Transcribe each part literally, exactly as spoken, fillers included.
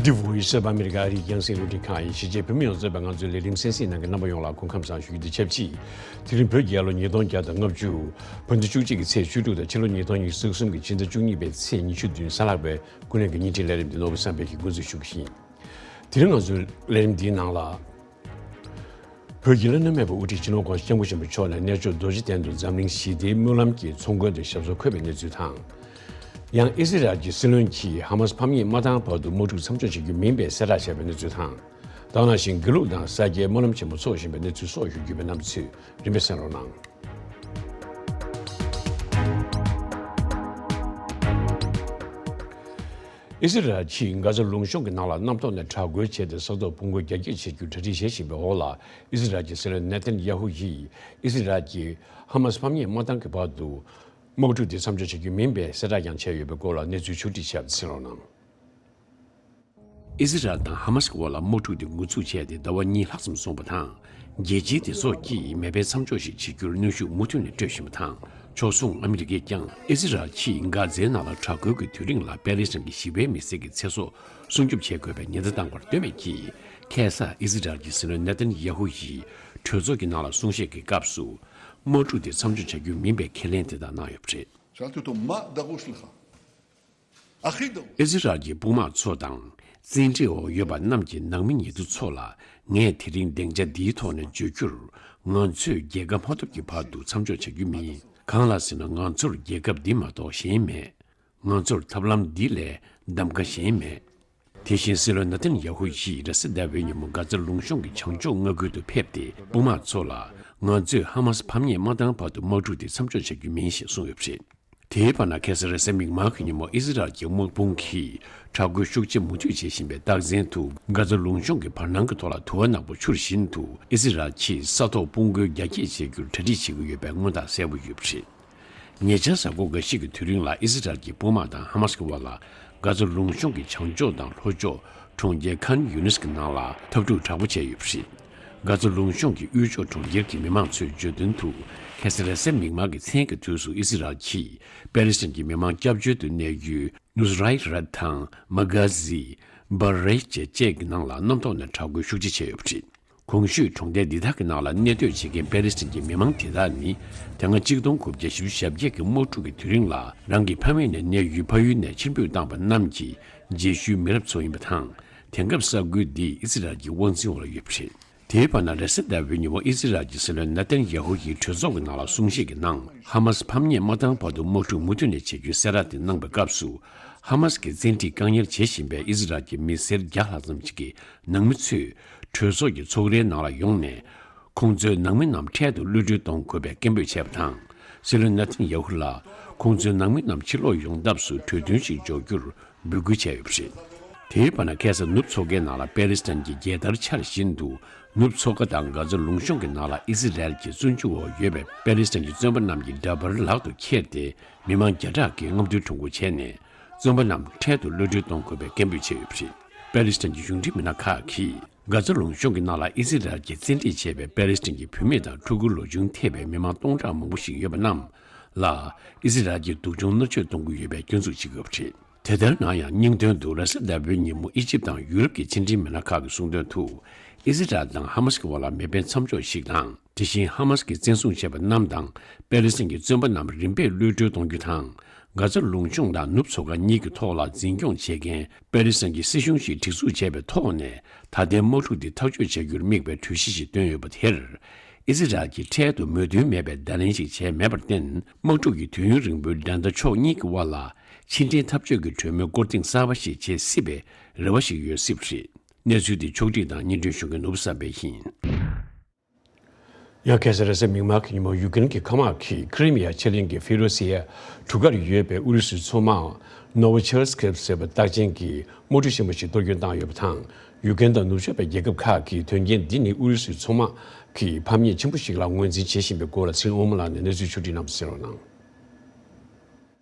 The Voice of America ཨ་རིའི་རྒྱང་སྲིང་རླུང་འཕྲིན་ཁང་ཡིན། གཞིས་བྱེས་བོད་མི་ཡོངས་རྫོགས་པ། ང་ཚོའི་ལས་རིམ་གསན་གཟིགས་གནང་མཁན་རྣམ་པ་ཡོངས་ལ་སྐུ་ཁམས་བཟང་ཞུ་རྒྱུ་དང་ཆབས་ཅིག་དེ་རིང་བོད་རྒྱལ་ལོ་ཉིས་སྟོང་བརྒྱ་དང་ལྔ་བཅུ། བོད་ཟླ་བཅུ་གཅིག་གི་ཚེས་བཅུ་དྲུག་དང་ཕྱི་ལོ་ཉིས་སྟོང་ཉི་ཤུ་རྩ་གསུམ་གྱི་ཕྱི་ཟླ་བཅུ་གཉིས་པའི་ཚེས་ཉི་ཤུ་བདུན་གཟའ་ལྷག་པའི་ཀུན་གླེང་གི་བརྙན་འཕྲིན་ལས་རིམ་འདི་ནོར་བུ་བསམ་འཕེལ་གྱིས་འགོ་འཛུགས་ཞུ་གི་ཡིན། དེ་རིང་ང་ཚོའི་ལས་རིམ་འདིའི་ནང་ལ། བོད་ཀྱི་བླ་ན་མེད་པའི་དབུ་ཁྲིད་སྤྱི་ནོར་༧གོང་ས་༧སྐྱབས་མགོན་ཆེན་པོ་མཆོག་ནས་གནས་མཆོག་རྡོ་རྗེ་གདན་དུ་འཛམ་གླིང་ཞི་བདེའི་སྨོན་ལམ་གྱི་ཚོགས་མགོན་དུ་ཞབས་སོར་འཁོད་པའི་གནས་ཚུལ་དང་། ཡང་ཨི་སི་རལ་གྱི་སྲིད་བློན་གྱིས་ཧ་མ་སི་ཕམ་ཉེས་མ་བཏང་བར་དུ་དམག་འཁྲུག་མཚམས་འཇོག་བྱེད་རྒྱུ་མིན་པའི་གསལ་བསྒྲགས་བྱས་པའི་གནས་ཚུལ་དང་། དེ་ནང་བཞིན་དགེ་ལུགས་དང་ས་སྐྱའི་སྨོན་ལམ་ཆེན་མོ་འཚོགས་བཞིན་པའི་གནས་ཚུལ་སོགས་ཞུ་རྒྱུ་ཡོད་པས། རྣམ་པ་ཚོས་རིམ་པས་གསན་རོགས་གནང་། ཨི་སི་རལ་གྱིས་གྷ་ཛ་ལུང་གཤོང་གི་ནང་ལ་གནམ་ཐོག་ནས་དྲག་རྒོལ་བྱས་ཏེ་ས་ཐོག་ཕུང་རྒོལ་རྒྱ་སྐྱེད་བྱེད་རྒྱུར་གྲ་སྒྲིག་བྱེད་བཞིན་པའི་འོག་ལ། ཨི་སི་རལ་གྱི་སྲིད་བློན་ནེ་ཐན་ཡ་ཧུ་ཡིས་ཨི་སི་རལ་གྱིས་ཧ་མ་སི་ཕམ་ཉེས་མ་བཏང་གི་བར་དུ་དམག་འཁྲུག་དེ་མཚམས་འཇོག་བྱེད་རྒྱུ་མིན་པའི་གསལ་བསྒྲགས་ཀྱང་བྱས་ཡོད་པའི་སྐོར་ལ་གནས་ཚུལ་ཕྱོགས་སྒྲིག་བྱས་པ་གསན་རོགས་གནང་། ཨི་སི་རལ་དང་ཧ་མ་སི་གི་དབར་ལ་དམག་འཁྲུག་དེ་འགོ་འཛུགས་བྱས་ཏེ་ཟླ་བ་གཉིས་ལྷག་ཙམ་སོང་བ་དང་། རྒྱལ་སྤྱིའི་སྡེ་ཚོགས་ཀྱིས་མེ་འཕེན་མཚམས་འཇོག་ཞིག་བྱེད་རྒྱུར་གནོན་ཤུགས་མུ་མཐུད་ནས་སྤྲོད་བཞིན་པ་དང་། ཕྱོགས་མཚུངས་ཨ་མི་རི་ཀས་ཀྱང་ཨི་སི་རལ་གྱིས་གྷ་ཛའི་ནང་ལ་དྲག་རྒོལ་གྱི་དུས་རིང་ལ་པེ་ལེ་སི་ཐན་གྱི་ཞི་བའི་མི་སེར་གྱི་ཚེ་སྲོག་སྲུང་སྐྱོབ་བྱེད་དགོས་པའི་ཉེན་བརྡ་བཏང་བར་ལྟོས་མེད་ཀྱིས། ཁ་སང་ཨི་སི་རལ་གྱི་སྲིད་བློན་ནེ་ཐན་ཡ་ཧུ་ཡིས་གྲོས་ཚོགས་ཀྱི་ནང་ལ་གསུང་བཤད་ཀྱི་སྐབས་སུ། དམག་འཁྲུག་དེ་མཚམས་འཇོག་བྱ་རྒྱུ་མིན་པའི་ཁས་ལེན་དེ་དག་གནང་ཡོད་པ་རེད། שאלתי אותו, מה דרוש לך? ཨི་སི་རལ་གྱི་དཔུང་དམག་ཚོ་དང་བཙན་ཁྲིད་འོག་ཡོད་པ་རྣམས་ཀྱི་ནང་མི་ཉེ་དུ་ཚོ་ལ། ངས་དེ་རིང་སྡིངས་ཆ་འདིའི་ཐོག་ནས་བརྗོད་རྒྱུར། ང་ཚོས་རྒྱལ་ཁ་མ་ཐོབ་ཀྱི་བར་དུ་མཚམས་འཇོག་བྱ་རྒྱུ་མིན། གང་ལ་ཟེར་ན། ང་ཚོར་རྒྱལ་ཁབ་འདི་མ་གཏོགས་གཞན་མེད། ང་ཚོར་ཐབས་ལམ་འདི་ལས་གདམ་ག་གཞན་མེད། དེ་བཞིན་སྲིད་བློན་ནེ་ཐན་ཡ་ཧུ་ཡིས་རེས་གཟའ་ཟླ་བའི་ཉིན་མོ་གྷ་ཛ་ལུང་གཤོང་གི་བྱང་ཕྱོགས་མངའ་ཁུལ་དུ་ཕེབས་ཏེ། དཔུང་དམག་ཚོ་ལ། ང་ཚོས་ཧ་མ་སི་ཕམ་ཉེས་མ་བཏང་བར་དུ་དམག་འཁྲུག་དེ་མཚམས་འཇོག་བྱ་རྒྱུ་མིན་ཞེས་གསུངས་ཡོད་པ་རེད། དེའི་བར་ན། ཁ་སང་རེས་གཟའ་མིག་དམར་གྱི་ཉིན་མོ་ཨི་སི་རལ་གྱི་དམག་དཔུང་གིས་དྲག་རྒོལ་ཤུགས་ཆེ་མུ་མཐུད་བྱེད་བཞིན་པའི་རྟགས་མཚན་དུ། གྷ་ཛ་ལུང་གཤོང་གི་བར་སྣང་གི་ཐོག་ལ་དུ་བ་ནག་པོ་འཕྱུར་བཞིན་དུ། ཨི་སི་རལ་གྱིས་ས་ཐོག་དཔུང་རྒོལ་རྒྱ་སྐྱེད་བྱེད་རྒྱུར་གྲ་སྒྲིག་བྱེད་ཀྱི་ཡོད་པའི་མངོན་རྟགས་གསལ་པོ་ཡོད་པ་རེད། ཉེ་ཆར་གཟའ་འཁོར་འགའ་ཤས་ཀྱི་དུས་རིང་ལ་ཨི་སི་རལ་གྱི་དཔུང་དམག་དང་ཧ་མ་སི་གི་བར་ལ། གྷ་ཛ་ལུང་གཤོང་གི་བྱང་ཕྱོགས་དང་ལྷོ་ཕྱོགས་གྲོང་ཁྱེར་ཁཱན་ཡུ་ནིས་ཀྱི་ནང་ལ་འཐབ་འཁྲུག་དྲག་པོ་བྱས་ཡོད་པ་རེད། གྷ་ཛ་ལུང་གཤོང་གི་དབུས་ཕྱོགས་གྲོང་ཁྱེར་གྱི་མི་མང་ཚོས་བརྗོད་དོན་དུ། ཁ་སང་རེས་གཟའ་མིག་དམར་གྱི་མཚན་གྱི་དུས་སུ་ཨི་སི་རལ་གྱིས་པེ་ལི་སི་ཐན་གྱི་མི་མང་སྐྱབས་བཅོལ་དུ་གནས་ཡུལ་ནུ་སི་རའི་རད་དང་མ་གྷ་ཟི། སྦར་རེ་ཅེ་བཅས་ཀྱི་ནང་ལ་གནམ་ཐོག་ནས་དྲག་རྒོལ་ཤུགས་ཆེ་བྱས་ཡོད་པ་རེད། གོང་ཞུས་གྲོང་རྡལ་འདི་དག་གི་ནང་ལ་གནས་སྡོད་བྱེད་མཁན་པེ་ལི་སི་ཐན་གྱི་མི་མང་དེ་དག་ནི། དེ་སྔ་གཅིག་སྟོང་དགུ་བརྒྱ་བཞི་བཅུ་ཞེ་བརྒྱད་ཀྱི་དམག་འཁྲུག་གི་དུས་རིང་ལ་རང་གི་ཕ་མེས་ནས་གནས་ཡུལ་ཕ་ཡུལ་ནས་ཕྱིར་འབུད་བཏང་བ་རྣམས་ཀྱི་རྗེས་ཤུལ་མི་རབས་ཚོ་ཡིན་པ་དང་། དེང་སྐབས་ས་ཁུལ་འདི་ཨི་སི་རལ་གྱི་དབང་འཛིན་འོག་ལ་ཡོད་པ་རེད། དེའི་བར་ན། རེས་གཟའ་ཟླ་བའི་ཉིན་མོ་ཨི་སི་རལ་གྱི་སྲིད་བློན་ནེ་ཐན་ཡ་ཧུ་ཡིས་གྲོས་ཚོགས་ཀྱི་ནང་ལ་གསུང་བཤད་ཀྱི་ནང་། ཧ་མ་སི་ཕམ་ཉེས་མ་བཏང་བར་དུ་དམག་འཁྲུག་མུ་མཐུད་ནས་བྱེད་རྒྱུའི་གསལ་བསྒྲགས་དེ་གནང་པའི་སྐབས་སུ། ཧ་མ་སི་གིས་བཙན་ཁྲིད་བཀག་ཉར་བྱེད་བཞིན་པའི་ཨི་སི་རལ་གྱི་མི་སེར་བརྒྱ་ལྷག་ཙམ་ཞིག་གི་ནང་མི་ཚོས་གྲོས་ཚོགས་ཀྱི་ཚོགས་རའི་ནང་ལ་ཡོང་ནས། ཁོང་ཚོའི་ནང་མི་རྣམས་འཕྲལ་དུ་གློད་གྲོལ་གཏོང་དགོས་པའི་སྐད་འབོད་བྱས་པ་དང་། སྲིད་བློན་ནེ་ཐན་ཡ་ཧུ་ལ། ཁོང་ཚོའི་ནང་མི་རྣམས་ཕྱིར་ལོག་ཡོང་ཐབས་སུ་གྲོས་མཐུན་ཞིག་འཇོག་རྒྱུར་འབོད་སྐུལ་བྱས་ཡོད་པ་རེད། དེའི་བར་ན། ཁ་སང་ནུབ་མཚོ་ཁའི་ནང་ལ་པེ་ལི་སི་ཐན་གྱི་རྒྱལ་དར་འཕྱར་བཞིན་དུ། ནུབ་མཚོ་ཁ་དང་གྷ་ཛ་ལུང་གཤོང་གི་ནང་ལ་ཨི་སི་རལ་གྱི་བཙོན་འཇུག་འོག་ཡོད་པའི་པེ་ལི་སི་ཐན་གྱི་བཙོན་པ་རྣམས་ཀྱི་འདྲ་པར་ལག་ཏུ་འཁྱེར་ཏེ། མི་མང་བརྒྱ་ཕྲག་གིས་རྔམ་སྟོན་ཁྲོམ་སྐོར་བྱས་ནས། བཙོན་པ་རྣམས་འཕྲལ་དུ་གློད་གྲོལ་གཏོང་དགོས་པའི་སྐད་འབོད་བྱས་ཡོད་པ་རེད། པེ་ལི་སི་ཐན་གྱི་གཞུང་འབྲེལ་མི་སྣ་ཁག་གིས། གྷ་ཛ་ལུང་གཤོང་གི་ནང་ལ་ཨི་སི་རལ་གྱིས་བཙན་ཁྲིད་བྱས་པའི་པེ་ལི་སི་ཐན་གྱི་བུད་མེད་དང་ཕྲུ་གུ་ལོ་ཆུང་ཐེ་བའི་མི་མང་སྟོང་ཕྲག་མང་པོ་ཞིག་ཡོད་པ་རྣམས་ལ། ཨི་སི་རལ་གྱིས་སྡུག་སྦྱོང་མནར་གཅོད་གཏོང་གི་ཡོད་པའི་སྐྱོན་འཛུགས་བྱེད་ཀྱི་ཡོད་པ་རེད། དེ་ལྟར་ན་ཡང་། སྙིང་དོན་དུ། རེས་གཟའ་ཟླ་བའི་ཉིན་མོ་ཨི་ཇིབ་དང་ཡུ་རོབ་ཀྱི་ཕྱི་འབྲེལ་མི་སྣ་ཁག་གིས་གསུངས་དོན་དུ། ཨི་སི་རལ་དང་ཧ་མ་སི་གི་བར་ལ་མེ་འཕེན་མཚམས་འཇོག་ཞིག་དང་། དེ་བཞིན་ཧ་མ་སི་གིས་བཙན་བཟུང་བྱས་པ་རྣམས་དང་། པེ་ལི་སི་ཐན་གྱི་བཙོན་པ་རྣམས་རིམ་པས་གློད་གྲོལ་གཏོང་རྒྱུ་དང་། གྷ་ཛ་ལུང་གཤོང་དང་ནུབ་མཚོ་ཁ་གཉིས་ཀྱི་ཐོག་ལ་འཛིན་སྐྱོང་བྱེད་མཁན་པེ་ལི་སི་ཐན་གྱི་སྲིད་གཞུང་ཞིག་སྒྲིག་འཛུགས་བྱས་པའི་ཐོག་ནས། ད་ལྟའི་དམག་འཁྲུག་འདི་ཐག་གཅོད་བྱ་རྒྱུར་དམིགས་པའི་གྲོས་གཞི་ཞིག་བཏོན་ཡོད་པ་དེར། ཨི་སི་རལ་གྱིས་འཕྲལ་དུ་མོས་མཐུན་མེད་པའི་བརྡ་ལན་ཞིག་བྱས་མེད་པར་བརྟེན། དམག་འཁྲུག་གི་དུས་ཡུན་རིང་པོའི་འགྲན་ཟླ་ཕྱོགས་གཉིས་ཀྱི་དབར་ལ་ཕྱི་འབྲེལ་འཐབ་ཇུས་ཀྱི་གྲོས་མོལ་སྐོར་ཐེངས་གསར་པ་ཞིག་བྱེད་སྲིད་པའི་རེ་བ་ཞིག་ཡོད་སྲིད་པ་རེད། གནས་ཚུལ་འདི་ཕྱོགས་བསྒྲིགས་དང་སྙན་སྒྲོན་ཞུ་མཁན་ནོར་བུ་བསམ་འཕེལ་ཡིན། ཡང་ཁ་སང་རེས་གཟའ་མིག་དམར་གྱི་ཉིན་མོ་ཡུ་ཀེ་རེན་གྱི་མཁའ་དམག་གིས་ཁི་རི་མི་ཡ་ཕྱེད་གླིང་གི་ཧྥི་རོ་སི་ཡའི་གྲུ་ཁར་ཡོད་པའི་ཨུ་རུ་སུའི་མཚོ་དམག་ནོ་ཝོ་ཆེར་སི་ཀི་ཟེར་བའི་རྟགས་ཅན་གྱི་དམག་གྲུ་ཆེན་པོ་ཞིག་གཏོར་སྐྱོན་བཏང་ཡོད་པ་དང་། ཡུ་ཀེ་རེན་དང་ནུབ་ཕྱོགས་པའི་རྒྱལ་ཁབ་ཁག་གིས་དོན་རྐྱེན་འདི་ནི་ཨུ་རུ་སུའི་མཚོ་དམག་གི་ཕམ་ཉེས་ཆེན་པོ་ཞིག་ལ་ངོས་འཛིན་བྱེད་བཞིན་པའི་སྐོར་ལ་ཚེ་རིང་དབང་མོ་ལགས་ནས་གནས་ཚུལ་ཕྱོགས་བསྒྲིགས་གནང་བ་གསན་རོགས་གནང་།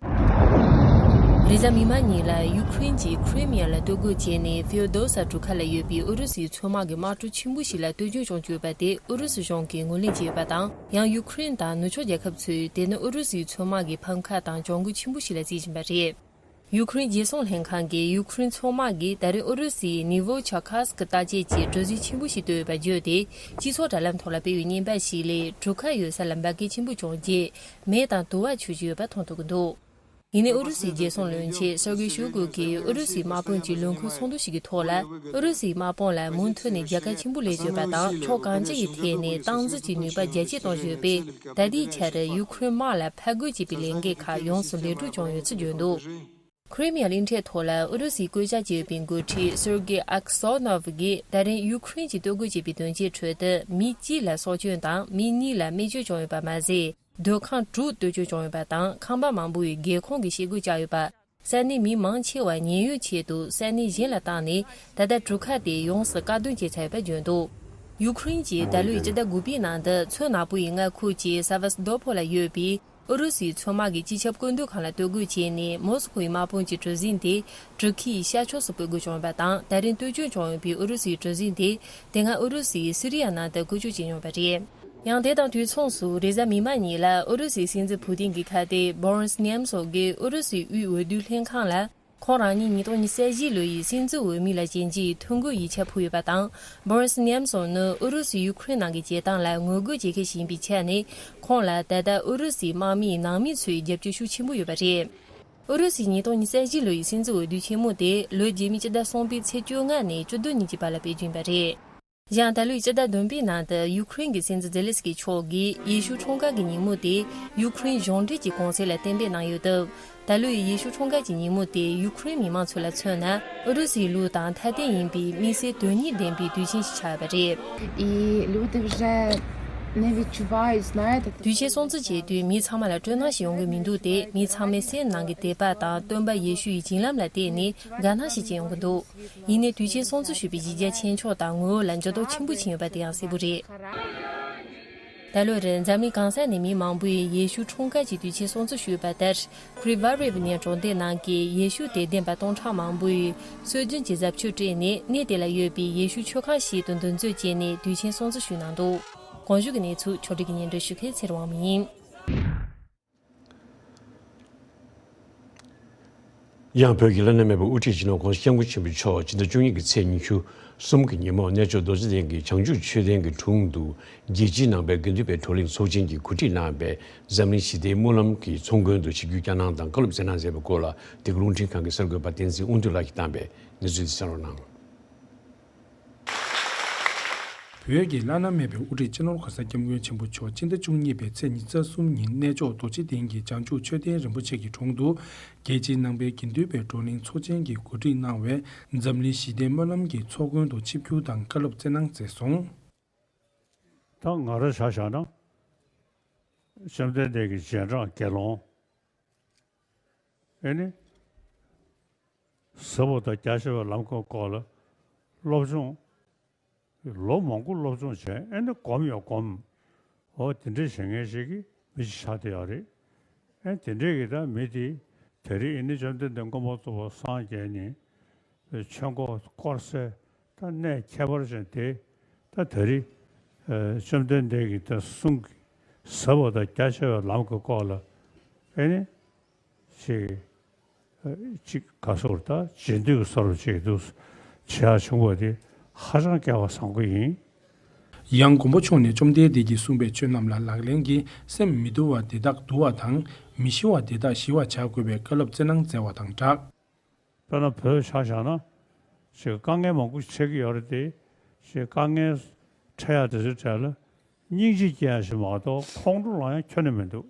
རེས་གཟའ་མིག་དམར་ཉིན་ལ་ཡུ་ཁུ་རེན་གྱིས་ཁི་རི་མི་ཡ་ལ་གཏོར་རྒོལ་བྱས་ནས་ཧྥི་ཨོ་དོ་ས་གྲུ་ཁ་ལ་ཡོད་པའི་ཨུ་རུ་སུའི་མཚོ་དམག་གི་དམག་གྲུ་ཆེན་པོ་ཞིག་ལ་གཏོར་སྐྱོན་བྱུང་ཡོད་པ་དེ་ཨུ་རུ་སུ་གཞུང་གིས་ངོས་ལེན་བྱས་ཡོད་པ་དང་། ཡང་ཡུ་ཁུ་རེན་དང་ནུབ་ཕྱོགས་རྒྱལ་ཁབ་ཚོས་དེ་ནི་ཨུ་རུ་སུའི་མཚོ་དམག་གི་ཕམ་ཁ་དང་གྱོང་གུད་ཆེན་པོ་ཞིག་ལ་བརྩི་བཞིན་པ་རེད། ཡུ་ཁུ་རེན་རྒྱལ་སྲུང་ལྷན་ཁང་གིས་ཡུ་ཁུ་རེན་མཚོ་དམག་གིས་ད་རེས་ཨུ་རུ་སུའི་ནི་ཝོ་ཆ་ཁ་སི་ཀི་རྟ་དཔྱད་ཀྱི་གྲུ་གཟིངས་ཆེན་པོ་ཞིག་བཏོད་ཡོད་པ་བརྗོད་དེ། སྤྱི་ཚོགས་དྲ་ལམ་ཐོག་ལ་སྤེལ་བའི་བརྙན་པར་ཞིག་ལས། གྲུ་ཁ་ཡོད་ས་ལ་འབར་གས་ཆེན་པོ་བྱུང་རྗེས། མེ་དང་དུ་བ་འཕྱུར་གྱི་ཡོད་པ་མཐོང་ཐུབ་ཀྱི་འདུག་ཡིན་ནའི་ཨུ་རུ་སུའི་རྒྱལ་སྲུང་བློན་ཆེན་སེར་གེ་ཤོ་གུ་གིས་ཨུ་རུ་སུའི་དམག་དཔུང་གི་ལུང་ཁུངས་ཚོགས་འདུ་ཞིག་གི་ཐོག་ལ། ཨུ་རུ་སུའི་དམག་དཔུང་ལ་མུ་མཐུད་ནས་རྒྱལ་ཁ་ཆེན་པོ་ལེན་བཞིན་ཡོད་པ་དང་། ཕྱོགས་གང་ཅི་ཡི་ཐད་ནས་སྟངས་འཛིན་གྱི་ནུས་པ་རྒྱ་སྐྱེད་གཏོང་བཞིན་ཡོད་པས། ད་ལྟའི་ཆར་ཡུ་ཁུ་རེན་དམག་ལ་ཕར་རྒོལ་བྱེད་པའི་ལས་འགན་ཁག་ཡོངས་སུ་ལེགས་གྲུབ་བྱུང་ཡོད་ཚུལ་བརྗོད་འདུག་ཁི་རི་མི་ཡ་གླིང་ཕྲན་ཐོག་ལ་ཨུ་རུ་སུའི་བཀོད་ཇ་བྱས་ཡོད་པའི་འགོ་ཁྲིད་སེར་གེ་ཨག་སོ་ནོབ་ཀྱིས། ད་རིང་ཡུ་ཁུ་རེན་གྱིས་གཏོར་རྒོལ་བྱས་པའི་དོན་རྐྱེན་ཁྲོད་དུ་མི་གཅིག་ལ་སྲོག་སྐྱོན་དང་མི་གཉིས་ལ་རྨས་སྐྱོན་བྱུང་ཡོད་པ་མ་ཟད། སྡོད་ཁང་དྲུག་གཏོར་སྐྱོན་བྱུང་ཡོད་པ་དང་། ཁང་པ་མང་པོ་ཡི་སྒེའུ་ཁུང་གི་ཤེལ་སྒོ་བཅག་ཡོད་པ། ས་གནས་མི་མང་ཆེ་བ་ཉེན་གཡོལ་ཆེད་དུ་ས་གནས་གཞན་ལ་བཏང་ནས། ད་ལྟ་གྲུ་ཁ་དེ་ཡོངས་སུ་བཀག་སྡོམ་བྱས་ཚར་ཡོད་པ་བརྗོད་འདུག་ཡུ་ཁུ་རེན་གྱིས་ད་ལོའི་སྤྱི་ཟླ་དགུ་པའི་ནང་དུ་མཚོ་ནག་པོ་ཡི་མངའ་ཁུལ་གྱི་ས་ཝ་སི་ཏོ་ཕོལ་ལ་ཡོད་པའི་ཨུ་རུ་སུའི་མཚོ་དམག་གི་སྤྱི་ཁྱབ་བཀོད་འདོམས་ཁང་ལ་གཏོར་རྒོལ་བྱས་ནས། མོ་སི་ཁོའི་དམག་དཔུང་གི་གྲུ་གཟིངས་དེ་གྲུ་ཁའི་ཤར་ཕྱོགས་སུ་སྤོ་སྒོ་བྱུང་ཡོད་པ་དང་། ད་རིང་གཏོར་སྐྱོན་བྱུང་ཡོད་པའི་ཨུ་རུ་སུའི་གྲུ་གཟིངས་དེ་དེ་སྔ་ཨུ་རུ་སུས་སི་རི་ཡ་ནང་དུ་བཀོལ་སྤྱོད་བྱས་མྱོང་བ་རེད། ཡང་དེ་དང་དུས་མཚུངས་སུ་རེས་གཟའ་མིག་དམར་ཉིན་ལ་ཨུ་རུ་སུའི་སྲིད་འཛིན་ཕུ་ཏིན་གྱི་ཁ་གཏད་བོ་རིས་ནེམ་ཚོབ་ཀྱིས་ཨུ་རུ་སུའི་དབུས་འོས་བསྡུ་ལྷན་ཁང་ལ། ཁོང་རང་ཉིད་ཉིས་སྟོང་ཉི་ཤུ་རྩ་བཞི་ལོ་ཡི་སྲིད་འཛིན་འོས་མི་ལ་བྱིན་གྱིས་ཐོ་འགོད་ཡིག་ཆ་ཕུལ་ཡོད་པ་དང་། བོ་རིས་ནེམ་ཚོབ་ནི་ཨུ་རུ་སུས་ཡུ་ཁུ་རེན་ནང་གི་བྱེད་སྟངས་ལ་ངོ་རྒོལ་བྱེད་མཁན་ཞིག་ཡིན་པའི་ཆ་ནས། ཁོང་ལ་ད་ལྟ་ཨུ་རུ་སུའི་དམག་མིའི་ནང་མི་ཚོའི་རྒྱབ་སྐྱོར་ཤུགས་ཆེན་པོ་ཡོད་པ་རེད། ཨུ་རུ་སུས་ཉིས་སྟོང་ཉི་ཤུ་རྩ་བཞི་ལོ་ཡི་སྲིད་འཛིན་འོས་བསྡུ་ཆེན་མོ་དེ་ལོ་རྗེས་མའི་སྤྱི་ཟླ་གསུམ་པའི་ཚེས་བཅོ་ལྔ་ནས་བཅུ་བདུན་ཉིན་གྱི་བར་ལ་སྤེལ་རྒྱུ་ཡིན་པ་རེད། ཡང་ད་ལོའི་སྤྱི་ཟླ་བདུན་པའི་ནང་དུ་ཡུ་ཁུ་རེན་གྱི་སྲིད་འཛིན་ཛེ་ལེ་སི་ཀི་མཆོག་གིས་ཡེ་ཤུ་འཁྲུངས་སྐར་གྱི་ཉིན་མོ་དེ་ཡུ་ཁུ་རེན་གཞུང་འབྲེལ་གྱི་གུང་སེང་ལ་གཏན་འབེབས་གནང་ཡོད་སྟབས། ད་ལོའི་ཡེ་ཤུ་འཁྲུངས་སྐར་གྱི་ཉིན་མོ་དེ་ཡུ་ཁུ་རེན་མི་མང་ཚོ་ལ་མཚོན་ན། ཨུ་རུ་སུའི་ལུགས་དང་ཐ་དད་ཡིན་པའི་དམིགས་བསལ་དོན་སྙིང་ལྡན་པའི་དུས་ཆེན་ཞིག་ཆགས་ཡོད་པ་རེད། И люди вже не відчувають, знаєте, так. དུས་ཆེན་སྲུང་བརྩི་བྱེད་དུས་མི་ཚང་མ་ལ་སྤྲོ་སྣང་ཞིག་ཡོང་གི་མི་འདུག་སྟེ། མི་ཚང་མའི་སེམས་ནང་གི་དད་པ་དང་སྟོན་པ་ཡེ་ཤུ་ཡི་བྱིན་རླབས་ལ་བརྟེན་ནས་དགའ་སྣང་ཞིག་སྐྱེ་ཡོང་གི་འདུག་ཡིན་ནའི་དུས་ཆེན་སྲུང་བརྩི་ཞུས་པའི་གཞི་རྒྱ་ཆེ་ཕྱོགས་དང་ངོ་བོ་ལ་འགྱུར་ལྡོག་ཆེན་པོ་ཕྱིན་ཡོད་པ་དེ་ཡང་གསལ་པོ་རེད། ད་ལོར་འཛམ་གླིང་གང་ས་ནས་མི་མང་པོས་ཡེ་ཤུ་འཁྲུངས་སྐར་གྱི་དུས་ཆེན་སྲུང་བརྩི་ཞུས་པ་ལྟར། Krivoy Rih ནས་གྲོང་སྡེ་ནང་གི་ཡེ་ཤུ་དད་ལྡན་པ་སྟོང་ཕྲག་མང་པོས་སྲོལ་རྒྱུན་གྱི་གཟབ་མཆོར་སྤྲས་ནས། གནས་དེ་ལ་ཡོད་པའི་ཡེ་ཤུ་མཆོད་ཁང་ཞིག་ཏུ་འདུ་འཛོམས་བྱས་ནས་དུས་ཆེན་སྲུང་བརྩི་ཞུས་གནང་འདུག་གོང་ཞུས་ཀྱི་གནས་ཚུལ་ཕྱོགས་སྒྲིག་གིས་སྙན་སྒྲོན་ཞུ་མཁན་ཚེ་རིང་དབང་མོ་ཡིན། ཡང་བོད་ཀྱི་བླ་ན་མེད་པའི་དབུ་ཁྲིད་སྤྱི་ནོར་༸གོང་ས་༸སྐྱབས་མགོན་ཆེན་པོ་མཆོག་སྤྱི་ཟླ་བཅུ་གཉིས་ཀྱི་ཚེས་ཉི་ཤུ་གསུམ་གྱི་ཉིན་མོ་གནས་མཆོག་རྡོ་རྗེ་གདན་གྱི་བྱང་ཆུབ་མཆོད་རྟེན་གྱི་དྲུང་དུ་རྒྱལ་སྤྱིའི་ནང་པའི་དགེ་འདུན་པའི་བགྲོ་གླེང་ཚོགས་ཆེན་གྱིས་གོ་སྒྲིག་གནང་བའི་འཛམ་གླིང་ཞི་བདེའི་སྨོན་ལམ་གྱི་ཚོགས་མགོན་དུ་ཆིབས་བསྒྱུར་བསྐྱངས་གནང་དང་བཀའ་སློབ་སྩལ་གནང་མཛད་པའི་སྐོར་ལ། འདི་ག་རླུང་འཕྲིན་ཁང་གི་གསར་འགོད་པ་བསྟན་འཛིན་དབང་འདུས་ལགས་ཀྱིས་བཏང་བའི་གནས་ཚུལ་དེ་གསན་རོགས་གནང་། བོད་ཀྱི་བླ་ན་མེད་པའི་དབུ་ཁྲིད་སྤྱི་ནོར་༸གོང་ས་༸སྐྱབས་མགོན་ཆེན་པོ་མཆོག་སྤྱི་ཟླ་བཅུ་གཉིས་པའི་ཚེས་ཉི་ཤུ་རྩ་གསུམ་ཉིན་གནས་མཆོག་རྡོ་རྗེ་གདན་གྱི་བྱང་ཆུབ་མཆོད་རྟེན་རིན་པོ་ཆེ་གི་དྲུང་དུ། རྒྱལ་སྤྱིའི་ནང་པའི་དགེ་འདུན་པའི་བགྲོ་གླེང་ཚོགས་ཆེན་གྱིས་གོ་སྒྲིག་གནང་བའི་འཛམ་གླིང་ཞི་བདེའི་སྨོན་ལམ་གྱི་ཚོགས་མགོན་དུ་ཆིབས་བསྒྱུར་དང་བཀའ་སློབ་སྩལ་གནང་མཛད་སོང་། ད་ང་རང་ཆ་བཞག་ན། བཅོམ་ལྡན་འདས་ཀྱི་རྗེས་འབྲང་དགེ་སློང་། ཨེ་ནི། ཟབ་པོ་དང་རྒྱ་ཆེ་བའི་ལམ་གྱི་སྐོར་ལ་སློབ་སྦྱོང་ལོ་མང་པོ་སློབ་སྦྱོང་བྱས། ཨེ་ནི་སྒོམ་ཡང་སྒོམ། འོ་དེ་འདྲ་བྱེད་མཁན་ཞིག་གི་མི་ཞིག་ཆགས་བསྡད་ཡོད་རེད། ཨེ་དེ་འདྲས་ཀྱི་ད་མི་དེ་དེ་རིང་ཨེ་ནི་བཅོམ་ལྡན་འདས་མགོན་པོ་རྫོགས་པར་སངས་རྒྱས་ནས་ཆོས་འཁོར་བསྐོར་སའི་ད་གནས་ཁྱད་པར་ཅན་དེ། ད་དེ་རིང་བཅོམ་ལྡན་འདས་ཀྱི་ད་གསུང་གི་ཟབ་པ་དང་རྒྱ་ཆེ་བའི་ལམ་གྱི་སྐོར་ལ་ཨེ་ནི། ཅིག་ཅིག་ག་སོར་ད་རྗེས་ཟློས་ཀྱི་སོར་ཅིག་འདུག་བྱེད་ཡག་བྱུང་བ་དེ་ཧ་ཅང་སྐལ་བ་བཟང་པོ་ཡིན། ཡང་མགོན་པོ་མཆོག་ནས་བཅོམ་ལྡན་འདས་ཀྱིས་གསུངས་པའི་ཆོས་རྣམས་ལ་ལག་ལེན་གྱིས་སེམས་མི་དུལ་བ་དེ་དག་དུལ་བ་དང་། མི་ཞི་བ་དེ་དག་ཞི་བར་བྱ་དགོས་པའི་བཀའ་སློབ་སྩལ་གནང་མཛད་པ་དང་སྦྲགས། དཔེར་ན་བོད་ཆ་བཞག་ན་ཅིག་དཀའ་ངལ་མང་པོ་འཕྲད་ཀྱི་ཡོད་རེད་དེ། ཅིག་དཀའ་ངལ་འཕྲད་ཡག་དེ་ཚོའི་གྲས་ལ་སྙིང་རྗེ་སྐྱེ་ཡག་ཞིག་མ་གཏོགས་ཁོང་ཁྲོ་ལངས་ཡག་ཁྱོན་ནས་མི་འདུག་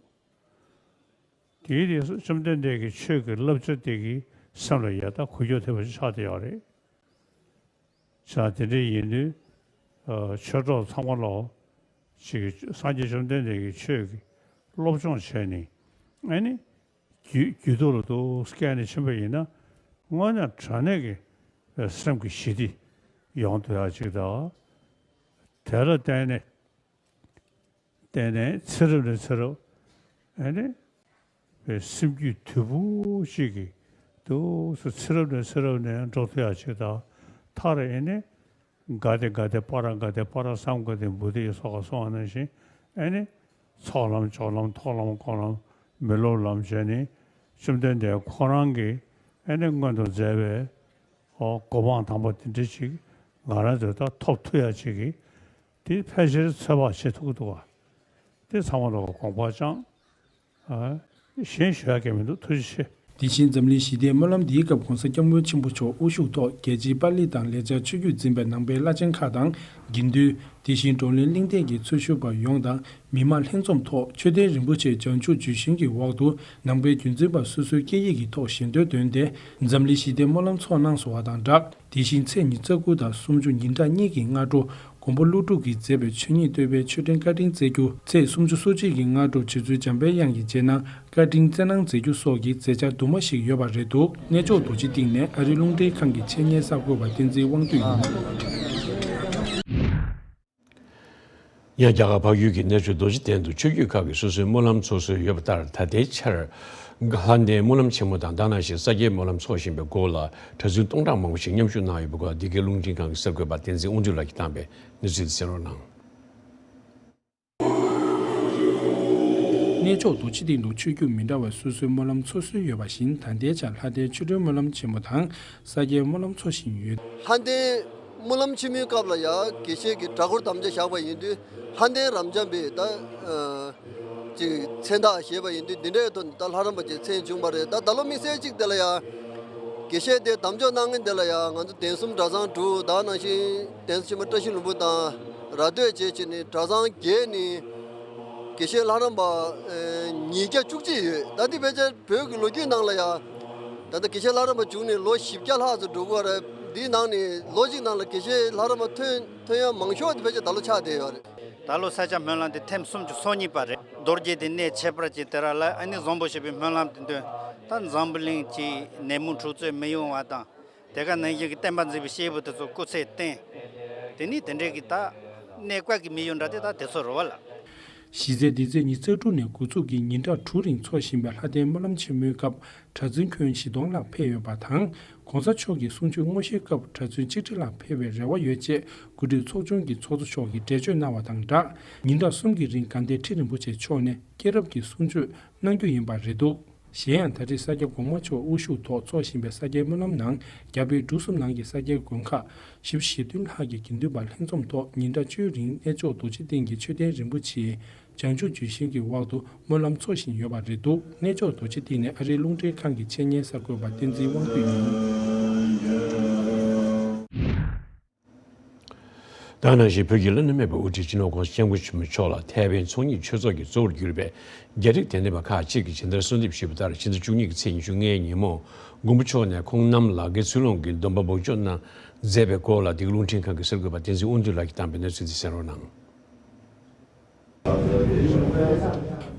དེའི་རྗེས་སུ་བཅོམ་ལྡན་འདས་ཀྱི་ཆོས་ཀྱི་བསླབ་བྱ་དེ་གིས་སེམས་ལ་ཡང་དག་འགུལ་སྐྱོད་ཐེབས་པ་ཞིག་ཆགས་བསྡད་ཡོད་རེད། ཅག་དེ་འདྲ་ཡིན་དུས། ཨ། ཆོས་གྲོགས་ཚང་མ་ལོ། ཅིག་སངས་རྒྱས་བཅོམ་ལྡན་འདས་ཀྱི་ཆོས་ཀྱི་སློབ་སྦྱོང་བྱས་ནས། ཨ་ནི། རྒྱུད་རྒྱུད་ཐོག་ལ་འདུག་སྐྱེས་ནས་ཕྱིན་པ་ཡིན་ན། དངོས་གནས་དྲང་གནས་ཀྱི་སེམས་ཀྱི་ཞི་བདེ་ཡོང་ཐུབ་ཡག་ཅིག་དང་། དེ་ལ་བརྟེན་ནས། བརྟེན་ནས་ཚེ་རབས་ནས་ཚེ་རབས། ཨེ་ནི། པའི་སེམས་རྒྱུད་དུལ་པོ་ཅིག་གིས་འདུག་སེ་ཚེ་རབས་ནས་ཚེ་རབས་ནས་འགྲོ་ཐུབ་ཡག་ཅིག་དང་། མཐར་ཨེ་ནི། ག་ཏེ་ག་ཏེ་པ་ར་ག་ཏེ་པ་ར་སཾ་ག་ཏེ་བོ་དྷི་ཡ་སོགས་གསུངས་པ་ནང་བཞིན། ཨེ་ནི། ཚོགས་ལམ་སྦྱོར་ལམ་ཐོག་ལམ་སྐོར་ལམ་མི་སློབ་ལམ་བྱས་ནས། བཅོམ་ལྡན་འདས་ཁོ་རང་གི་ ཨ་ནི་སྔོན་དུ་མཛད་པའི་ཨོ་གོ་འཕང་དམ་པ་དེ་འདྲ་ཅིག་ང་རང་ཚོས་ད་ཐོབ་ཐུབ་ཡ་ཅིག་གི་དེ་ཕལ་ཆེར་ཚོད་དཔག་བྱེད་ཐུབ་ཀྱི་འདུག་ག་དེ་ཚང་མ་ལོག་གི་དགོངས་པ་བཅངས། ཨ། གཞན་ཞུ་ཡ་གང་མི་འདུག་ཐུགས་རྗེ་ཆེ། དེ་བཞིན་འཛམ་གླིང་ཞི་བདེའི་སྨོན་ལམ་འདིའི་སྐབས་༸གོང་ས་༸སྐྱབས་མགོན་ཆེན་པོ་མཆོག་དབུ་བཞུགས་ཐོག་རྒྱལ་སྤྱིའི་པཱ་ལི་དང་ལེགས་སྦྱར་ཆོས་བརྒྱུད་འཛིན་པའི་ནང་པའི་བླ་ཆེན་ཁག་དང་དགེ་འདུན། དེ་བཞིན་བགྲོ་གླེང་གླེང་སྟེགས་ཀྱི་འཚོལ་ཞུགས་པ་ཡོངས་དང་མི་མང་ལྷན་འཛོམས་ཐོག་མཆོད་རྟེན་རིན་པོ་ཆེ་བྱང་ཆུབ་ལྗོན་ཤིང་གི་འོག་ཏུ་ནང་པའི་རྒྱུན་འཛིན་པ་སོ་སོའི་སྐད་ཡིག་གི་ཐོག་ཞལ་འདོན་འདོན་ཏེ་འཛམ་གླིང་ཞི་བདེའི་སྨོན་ལམ་ཚོགས་གནང་སོང་བ་དང་སྦྲགས། དེ་བཞིན་ཚེས་ཉི་ཤུ་རྩ་དགུ་དང་སུམ་ཅུ་ཉིན་གྲངས་གཉིས་ཀྱི་སྔ་དྲོ་མགོན་པོ་ཀླུ་སྒྲུབ་ཀྱིས་མཛད་པའི་ཆོས་ཉིད་བསྟོད་པའི་མཆོད་སྤྲིན་བཀའ་དྲིན་སྩལ་རྒྱུ། ཚེས་སུམ་ཅུ་སོ་གཅིག་གི་སྔ་དྲོ་རྗེ་བཙུན་འཇམ་དཔལ་དབྱངས་ཀྱི་རྗེས་གནང་བཀའ་དྲིན་བསྩལ་གནང་མཛད་རྒྱུ་སོགས་ཀྱི་མཛད་འཆར་དུ་མ་ཞིག་ཡོད་པ་རེད་འདུག་གནས་མཆོག་རྡོ་རྗེ་གཏིང་ནས་ཨ་རིའི་རླུང་འཕྲིན་ཁང་གི་ཆེད་གཉེར་གསར་འགོད་པ་བསྟན་འཛིན་དབང་འདུས་ཡིན། ཡང་རྒྱ་གར་བལ་ཡུལ་གྱི་གནས་མཆོག་རྡོ་རྗེ་གདན་དུ་ཆོས་བརྒྱུད་ཁག་གིས་སོ་སོའི་སྨོན་ལམ་ཚོགས་སྲོལ་ཡོད་པ་ལྟར། ད་ལྟའི་ཆར་ལྷ་ལྡན་སྨོན་ལམ་ཆེན་མོ་དང་ད་ག་ནང་བཞིན་ས་སྐྱའི་སྨོན་ལམ་འཚོགས་བཞིན་པའི་སྐོར་ལ་གྲྭ་བཙུན་སྟོང་ཕྲག་མང་པོ་ཞིག་མཉམ་ཞུགས་གནང་ཡོད་པའི་སྐོར་འདི་གའི་རླུང་འཕྲིན་ཁང་གི་གསར་འགོད་པ་བསྟན་འཛིན་དབང་འདུས་ལགས་ཀྱིས་བཏང་བའི་གནས་ཚུལ་དེ་གསན་རོགས་གནང་། གནས་མཆོག་རྡོ་རྗེ་གདན་དུ་ཆོས་བརྒྱུད་མི་འདྲ་བའི་སོ་སོའི་སྨོན་ལམ་འཚོགས་སྲོལ་ཡོད་པ་བཞིན། ད་ལྟའི་ཆར་ལྷ་ལྡན་ཆོ་འཕྲུལ་སྨོན་ལམ་ཆེན་མོ་དང་ས་སྐྱའི་སྨོན་ལམ་འཚོགས་བཞིན་ཡོད། ལྷ་ལྡན་སྨོན་ལམ་ཆེན་མོའི་སྐབས་ལ་ཡང་དགེ་བཤེས་ཀྱི་གྲྭ་སྐོར་དམ་བཅའ་བཞག་པ་ཡིན་དུས། ལྷ་ལྡན་རབ་འབྱམས་པའི་ད་ཨ་ཅིག་མཚན་རྟགས་བཞེས་པ་ཡིན་དུས། འདི་འདྲའི་ཐོག་ནས་ད་ལྷ་རམས་པ་ཅིག་མཚན་བྱུང་བ་རེད། ད་ད་ལོ་དམིགས་བསལ་གཅིག་དེ་ལ་ཡང་དགེ་བཤེས་དེ་དམ་འཇོག་གནང་མཁན་དེ་ལ་ཡང་ང་ཚོ་གདན་གསུམ་གྲྭ་ཚང་དྲུག་དེ་ནང་བཞིན་གདན་ས་ཆེན་མོ་བཀྲ་ཤིས་ལྷུན་པོ་དང་ར་སྟོད་བཅས་བྱས་ནས་གྲྭ་ཚང་བརྒྱད་ནས་དགེ་བཤེས་ལྷ་རམས་པ་ཨེ་ཉིས་བརྒྱ་བཅུ་གཅིག་ཡོད། ད་འདི་ཕལ་ཆེར་བོད་ཀྱི་ལོ་རྒྱུས་ནང་ལ་ཡང་ད་ལྟ་དགེ་བཤེས་ལྷ་རམས་པ་བྱུང་ནས་ལོ་བཞི་བརྒྱ་ལྷག་ཙམ་འགྲོ་གི་ཡོད་རེད། འདིའི་ནང་ནས་ལོ་གཅིག་ནང་ལ་དགེ་བཤེས་ལྷ་རམས་པ་ཐོན་ཐོན་ཡ་མང་ཤོས་དེ་ཕལ་ཆེར་ད་ལོ་ཆགས་བསྡད་ཡོད་རེད། ད་ལོ་ས་སྐྱ་སྨོན་ལམ་དེ་ཐེངས་སུམ་ཅུ་སོ་གཉིས་པ་རེད། རྡོ་རྗེ་གདན་གནས་ཁྱད་པར་ཅན་དེ་ར་ལ་ཨ་ནི་བཟང་པོ་ཞེས་པའི་སྨོན་ལམ་དེ་འདོན། ད་འཛམ་བུ་གླིང་གི་ནད་མུག་འཁྲུག་རྩོད་མི་ཡོང་བ་དང་། དེ་ག་ནང་བཞིན་གྱི་བསྟན་པ་འཛིན་པའི་སྐྱེས་བུ་དེ་ཚོ་སྐུ་ཚེ་བརྟན། དེ་ནི་དེ་འདྲའི་གི་ད་གནས་བཀག་གི་མི་ཡོད་འདྲ་དེ་ད་དེ་ཚོ་རེད་བ་ལ། གཞི་རྩའི་འདི་ཚེས་ཉི་ཤུ་རྩ་དྲུག་ནས་འགོ་འཛུགས་ཀྱིས་ཉིན་གྲངས་དྲུག་རིང་འཚོགས་བཞིན་པའི་ལྷ་ལྡན་སྨོན་ལམ་ཆེན་མོའི་སྐབས་གྲྭ་བཙུན་ཁྱོན་བཞི་སྟོང་ལྷག་ཕེབས་ཡོད་པ་དང་། ༸གོང་ས་མཆོག་གི་གསུང་ཆོས་དངོས་གཞིའི་སྐབས་གྲྭ་བཙུན་ཆིག་ཁྲི་ལྷག་ཕེབས་པའི་རེ་བ་ཡོད་ཅེས་གོ་སྒྲིག་ཚོགས་ཆུང་གི་ཚོགས་གཙོ་མཆོག་གིས་འགྲེལ་བརྗོད་གནང་བ་དང་སྦྲགས། ཉིན་གྲངས་གསུམ་གྱི་རིང་དགའ་ལྡན་ཁྲི་རིན་པོ་ཆེ་མཆོག་ནས་སྐྱེས་རབས་ཀྱི་གསུང་ཆོས་གནང་རྒྱུ་ཡིན་པ་རེད་འདུག་གཞན་ཡང་ད་རེས་ས་སྐྱ་གོང་མ་མཆོག་དབུ་བཞུགས་ཐོག་འཚོགས་བཞིན་པའི་ས་སྐྱའི་སྨོན་ལམ་ནང་རྒྱ་བལ་འབྲུག་གསུམ་ནང་གི་ས་སྐྱའི་དགོན་ཁག་བཞི་བཅུ་ཞེ་བདུན་ལྷག་གི་དགེ་འདུན་པ་ལྷན་འཛོམས་ཐོག་ཉིན་གྲངས་བཅུའི་རིང་གནས་མཆོག་རྡོ་རྗེ་གདན་གྱི་མཆོད་རྟེན་རིན་པོ་ཆེའི་བྱང་ཆུབ་ལྗོན་ཤིང་གི་འོག་ཏུ་སྨོན་ལམ་འཚོགས་བཞིན་ཡོད་པ་རེད་འདུག་གནས་མཆོག་རྡོ་རྗེ་གདན་ནས་ཨ་རིའི་རླུང་འཕྲིན་ཁང་གི་ཆེད་གཉེར་གསར་འགོད་པ་བསྟན་འཛིན་དབང་འདུས་ཡིན། ད་ག་ནང་བཞིན་བོད་ཀྱི་བླ་ན་མེད་པའི་དབུ་ཁྲིད་སྤྱི་ནོར་༸གོང་ས་༸སྐྱབས་མགོན་ཆེན་པོ་མཆོག་ལ་ཐའེ་ཝན་ཚོགས་གཉིས་ཆོས་ཚོགས་ཀྱི་གཙོ་བོར་གྱུར་པའི་རྒྱ་རིགས་དད་ལྡན་པ་ཁག་ཅིག་གིས་ཕྱི་ཟླ་གསོལ་འདེབས་ཞུས་པ་ལྟར། ཕྱི་ཟླ་བཅུ་གཉིས་ཀྱི་ཚེས་ཉི་ཤུ་ལྔའི་ཉིན་མོ་མགོན་པོ་མཆོག་ནས་ཁོང་རྣམས་ལ་དགེ་ཚུལ་སློང་གི་སྡོམ་པ་འབོགས་ཆོག་གནང་མཛད་པའི་སྐོར་ལ་འདི་ག་རླུང་འཕྲིན་ཁང་གི་གསར་འགོད་པ་བསྟན་འཛིན་དབང་འདུས་ལགས་ཀྱིས་བཏང་བའི་གནས་ཚུལ་འདི་གསན་རོགས་གནང་།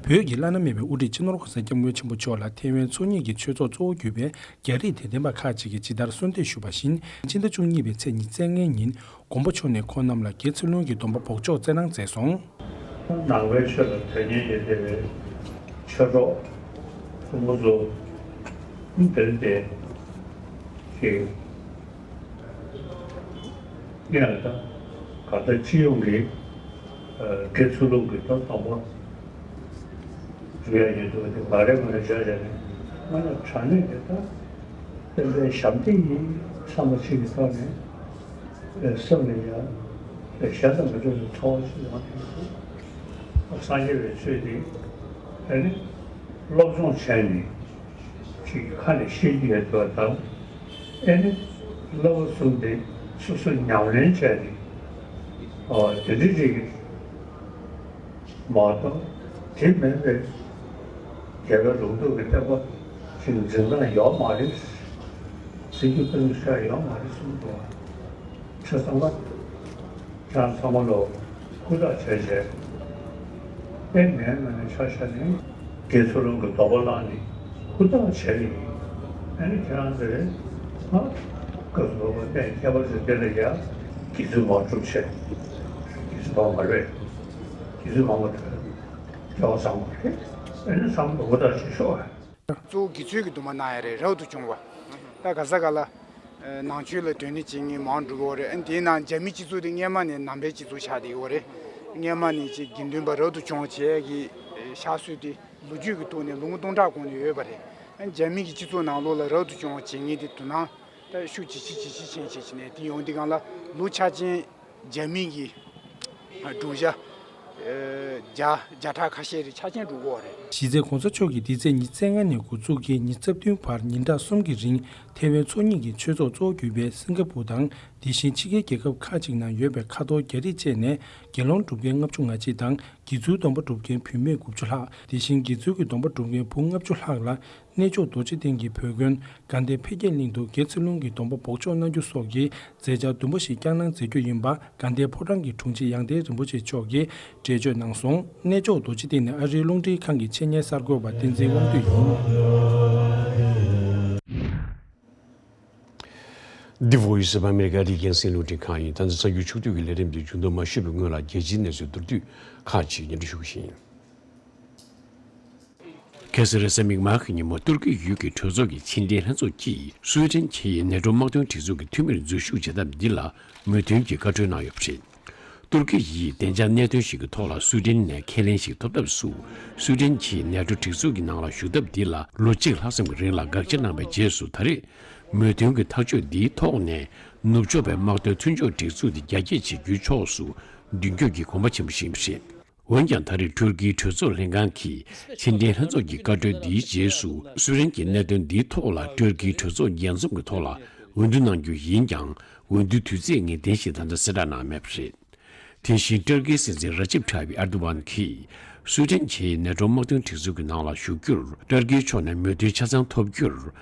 བོད་ཀྱི་བླ་ན་མེད་པའི་དབུ་ཁྲིད་སྤྱི་ནོར་༸གོང་ས་༸སྐྱབས་མགོན་ཆེན་པོ་མཆོག་ལ་ཐའེ་ཝན་ཚོགས་གཉིས་ཀྱི་ཆོས་ཚོགས་གཙོ་བོར་གྱུར་པའི་རྒྱ་རིགས་དད་ལྡན་པ་ཁག་ཅིག་གིས་ཇི་ལྟར་གསོལ་འདེབས་ཞུས་པ་བཞིན། ཕྱི་ཟླ་བཅུ་གཉིས་པའི་ཚེས་ཉི་ཤུ་རྩ་ལྔའི་ཉིན་མགོན་པོ་མཆོག་ནས་ཁོང་རྣམས་ལ་དགེ་ཚུལ་སློང་གི་སྡོམ་པ་འབོགས་ཆོག་སྩལ་གནང་མཛད་སོང་། ནང་པའི་ཆོས་ལ་དོན་གཉེར་ཡོད་བསྡད་པའི་ཆོས་གྲོགས་ཕྲུ་གུ་ཚོ་འདིར་བསྡད་ཅིག་ཡང་ད་ག་ད་སྤྱི་ཡོངས་ཀྱི་དགེ་ཚུལ་སློང་གི་ད་སྡོམ་པ་ཞུ་ཡ་ཡོད་འདུག་དེ་མ་རེད་མ་རེད་བྱས་བྱས་ནས་ང་ལ་དྲང་གནས་དེ་ད་བསྟན་པའི་ཞབས་འདེགས་ཡིན་བསམ་པ་ཞིག་གི་ཐོག་ནས་སེམས་ལ་ཡ་གཞན་དང་མི་འདྲ་བའི་ཚོར་བ་ཞིག་ཡོང་བསྡད་འདུག་སངས་རྒྱས་པའི་ཆོས་འདི་ཨ་ནི་སློབ་སྦྱོང་བྱས་ནས་ཅིག་ཁ་ནས་ཤེས་ཀྱི་ཡོད་པ་དང་། ཨེ་ནི་བསླབ་པ་གསུམ་དེ་སོ་སོ་ཉམས་ལེན་བྱས་ཏེ། ཨོ་དེ་འདྲ་ཅིག་མ་གཏོགས་དེ་མིན་པའི་རྒྱལ་བའི་ལུང་རྟོགས་ཀྱི་བསྟན་པ་ཅིག་འཛིན་སྟངས་ཡོད་མ་རེད། འཛིན་རྒྱུ་ཕུན་སུམ་ཚོགས་ཡོད་མ་རེད་གསུངས་འདུག་ཆོས་ཚང་མ་ཁྱེད་རང་ཚང་མ་ལོ་ཧུར་ཐག་བྱས་བྱས། ཨེ་ངའི་ངོས་ནས་ཆ་བཞག་ནས་དགེ་ཚུལ་སློང་གི་སྡོམ་པ་བླངས་ནས་ཧུར་ཐག་བྱས་ནས། ཨ་ནི་ཁྱེད་རང་ཚོས་ང་སྐབས་སུ་བབ་པ་གནས་ཁྱད་པར་ཅན་འདི་ལ་ཡ་དགེ་ཚུལ་མ་སྒྲུབ་བྱས། དགེ་ཚུལ་མང་བ་རེད། དགེ་ཚུལ་མང་བ་དེ་སྐལ་བ་བཟང་བ་རེད། ཨ་ནི་ཚང་མ་ཧུར་ཐག་བྱེད་ཤོག་ཨ། གཙོ་བོ་དགེ་ཚུལ་གྱི་སྡོམ་པ་གནང་ཡ་རེད། རབ་ཏུ་བྱུང་བ། ད་ག་ས་ག་ལ་ནང་ཆོས་ལ་དོན་གཉེར་བྱེད་མཁན་མང་འགྲོ་གི་ཡོད་རེད། ཨ་ནི་དེའི་ནང་རྒྱ་མི་སྤྱི་ཚོགས་དེ་སྔས་མ་ནས་ནང་པའི་སྤྱི་ཚོགས་ཆགས་བསྡད་ཡོད་རེད། སྔས་མ་ནས་ཅིག་དགེ་འདུན་པ་རབ་ཏུ་བྱུང་བ་བྱེད་ཡ་གི་ཕྱག་སྲོལ་དེ་ལོ་རྒྱུས་ཀྱི་ཐོག་ནས་ལོ་ངོ་སྟོང་ཕྲག་གོང་ནས་ཡོད་པ་རེད། རྒྱ་མི་གི་སྤྱི་ཚོགས་ནང་ལོགས་ལ་རབ་ཏུ་བྱུང་བ་བྱེད་མཁན་དེ་དོ་སྣང་ད་ཤུགས་ཇེ་ཆེ་ཇེ་ཆེ་ཕྱིན་བྱས་ནས་དེ་ཡོང་དུས་སྒང་ལ་ལོ་ཆ་ཅན་རྒྱ་མི་གི་བགྲོ་གཞས་བརྒྱ་བརྒྱ་ཕྲག་ཁ་ཤས་རེ་ཆ་ཅན་འགྲོ་གི་ཡོད་རེད། གཞི་རྩའི་གོང་ས་མཆོག་གིས་འདི་ཚེས་ཉི་ཤུ་རྩ་ལྔ་ནས་འགོ་འཛུགས་ཀྱིས་ཉི་ཤུ་རྩ་བདུན་བར་ཉིན་གྲངས་གསུམ་གྱི་རིང་ཐེ་ཝན་ཚོགས་གཉིས་ཀྱི་ཆོས་ཚོགས་གཙོ་བོ་གྱུར་པའི་སིང་ག་པུར་དང་དེ་བཞིན་ཕྱི་རྒྱལ་རྒྱལ་ཁབ་ཁག་ཅིག་ནང་ཡོད་པའི་ཁ་ཐོར་རྒྱ་རིགས་བཅས་ནས་དགེ་སློང་སྒྲུབ་མཁན་ལྔ་བཅུ་ང་གཅིག་དང་། དགེ་ཚུལ་སྡོམ་པ་སྒྲུབ་མཁན་བུད་མེད་དགུ་བཅུ་ལྷག་དེ་བཞིན་དགེ་ཚུལ་གྱི་སྡོམ་པ་སྒྲུབ་མཁན་བུ་ལྔ་བཅུ་ལྷག་ལ་གནས་མཆོག་རྡོ་རྗེ་གདན་གྱི་བོད་དགོན་དགའ་ལྡན་འཕེལ་རྒྱས་གླིང་དུ་དགེ་ཚུལ་སློང་གི་སྡོམ་པ་འབོགས་ཆོག་གནང་རྒྱུ་སོགས་ཀྱི་མཛད་འཆར་བདུན་པ་ཞིག་བསྐྱངས་གནང་མཛད་རྒྱུ་ཡིན་པ་དགའ་ལྡན་ཕོ་བྲང་གི་དྲུང་ཆེ་ཡང་སྟེང་རིན་པོ་ཆེ་མཆོག་གིས་འགྲེལ་བརྗོད་གནང་སོང་། གནས་མཆོག་རྡོ་རྗེ་གདན་ནི་ཨ་རིའི་རླུང་འཕྲིན་ཁང་གི་ཆེད་གཉེར་གསར་འགོད་པ་བསྟན་འཛིན་དབང་འདུས་ཡིན། འདི་Voice of America ཨ་རིའི་རྒྱང་སྲིང་རླུང་འཕྲིན་ཁང་ཡིན། ད་ལྟ་གསར་འགྱུར་ཕྱོགས་བསྡུས་ཀྱི་ལས་རིམ་འདི་མཇུག་བསྡོམས་མ་ཞུས་པའི་སྔོན་ལ་རྒྱལ་སྤྱིའི་གནས་ཚུལ་མདོར་བསྡུས་ཁག་ཅིག་སྙན་སྒྲོན་ཞུ་གི་ཡིན། ཁ་སང་རེས་གཟའ་མིག་དམར་གྱི་ཉིན་མོ་ཏུར་ཀི་ཡུལ་གྱི་གྲོས་ཚོགས་ཀྱི་ཕྱི་འབྲེལ་ལྷན་ཚོགས་ཀྱིས་སུའེ་ཏེན་བཅས་ནེ་ཏྲོ་དམག་དོན་སྒྲིག་འཛུགས་ཀྱི་འཐུས་མིར་འཛུལ་ཞུགས་བྱེད་ཐབས་འདི་ལ་མོས་མཐུན་གྱི་བཀའ་འཁྲོལ་གནང་ཡོད་པ་རེད། ཏུར་ཀི་ཡིས་བདེ་འཇགས་གནད་དོན་ཞིག་གི་ཐོག་ལ་སུའེ་ཏེན་ནས་ཁས་ལེན་ཞིག་ཐོབ་ཐབས་སུ། སུའེ་ཏེན་གྱིས་ནེ་ཏྲོ་སྒྲིག་འཛུགས་ཀྱི་ནང་ལ་ཞུགས་ཐབས་འདི་ལ་ལོ་གཅིག་ལྷག་ཙམ་གྱི་རིང་ལ་དགག་བྱ་གནང་བའི་རྗེས་སུ། ད་རེས་མོས་མཐུན་གྱི་ཐག་གཅོད་འདིའི་ཐོག་ནས་ནུབ་ཕྱོགས་པའི་དམག་དོན་མཐུན་ཕྱོགས་སྒྲིག་འཛུགས་འདི་རྒྱ་སྐྱེད་བྱེད་རྒྱུའི་ཕྱོགས་སུ་མདུན་སྐྱོད་ཀྱི་གོམ་པ་ཆེན་པོ་ཞིག་ཡིན་པ་རེད། འོན་ཀྱང་ད་རེས་ཏུར་ཀིའི་གྲོས་ཚོགས་ལྷན་ཁང་གིས་ཕྱི་འབྲེལ་ལྷན་ཚོགས་ཀྱི་བཀའ་འཁྲོལ་འདིའི་རྗེས་སུ། སུའེ་ཏེན་གྱིས་གནད་དོན་འདིའི་ཐོག་ལ་ཏུར་ཀིའི་གྲོས་ཚོགས་རྒྱས་འཛོམས་ཀྱི་ཐོག་ལ་འོས་བསྡུ་གནང་རྒྱུ་ཡིན་ཀྱང་། འོས་བསྡུའི་དུས་ཚེས་ངེས་གཏན་ཞིག་ད་ལྟ་གསལ་བསྒྲགས་གནང་མེད་པ་རེད། དེ་བཞིན་ཏུར་ཀིའི་སྲིད་འཛིན་ར་ཇིབ་ཐཱ་ཡིབ་ཨར་དུ་ཝན་གྱིས་སུའེ་ཏེན་གྱིས་ནེ་ཏྲོ་དམག་དོན་སྒྲིག་འཛུགས་ཀྱི་ནང་ལ་ཞུགས་རྒྱུར་ཏུར་ཀིའི་ཕྱོགས་ནས་མོས་མཐུན་ཆ་ཚང་ཐོབ་རྒྱུར་